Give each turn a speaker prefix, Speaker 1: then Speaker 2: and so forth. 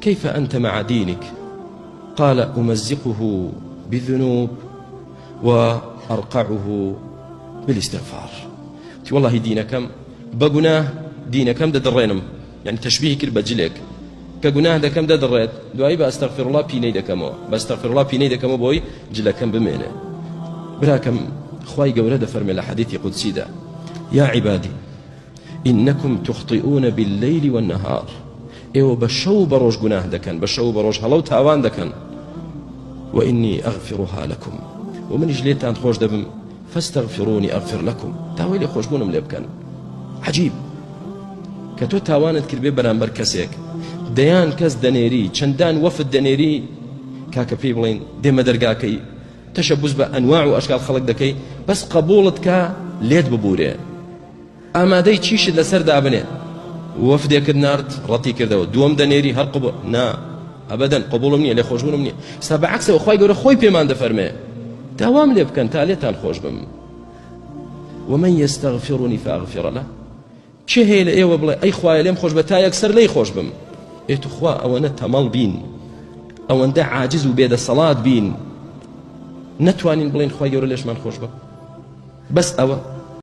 Speaker 1: كيف أنت مع دينك؟ قال أمزقه بالذنوب وأرقعه بالاستغفار. وتی وەڵاهی دینەکەم بە گوناه دینەکەم دەدڕێنم، یعنی تەشبیهی کرد بە جلێک کە گوناه دەکەم دەدڕێت، دوایی بە استغفر الله پینەی دەکەمەوە، بە استغفر الله پینەی دەکەمەوە بۆی جلەکەم بمێنێ. براکەم خوای گەورە دەفەرمێ لە حەدیثی قودسیدا یا عبادی إنكم تخطئون بالليل والنهار، ئێوە بە شەو بە ڕۆژ گوناه دەکەن، بە شەو بە ڕۆژ هەڵە و تاوان دەکەن، وإني أغفرها لكم، و منیش لێتان خۆش دەبم، فاستغفروني أغفر لكم، داوای لێ خۆشبوونم لێ بکەن. عجیب کە تۆ تاوانت کرد بێ بەرامبەر کەسێک، دەیان کەس دەنێری، چەندان وەفد دەنێری، کاکە پێی بڵێن دێمە دەرگاکەی، تەشەبوس بە ئەنواع و ئەشکال خەڵک دەکەی، بەس قبوڵت کە لێت ببورێ، ئامادەی چیشت لەسەر دابنێ. وەفدێکت نارد ڕەتی کردەوە، دووەم دەنێری هەر قبوڵ نا، ئەبەدەن قبوڵم نییە، لێخۆشبوونم نییە. ئێستا بەعەکسەوە خوای گەورە خۆی پێمان دەفەرمێ داوام لێ بکەن تا لێتان خۆش بم. ومن يستغفرني فأغفر له، کێ هەیە لە ئێوە بڵێ ئەی خوایە لێم خۆش بە تا یەکسەر لێی خۆش بم؟ ئێ توخوا ئەوەنە تەمەڵ بین، ئەوەندە عاجز و بێدەسەڵات بین، نەتوانین بڵێن خوای گەورە لێشمان خۆش بە. بەس ئەوە.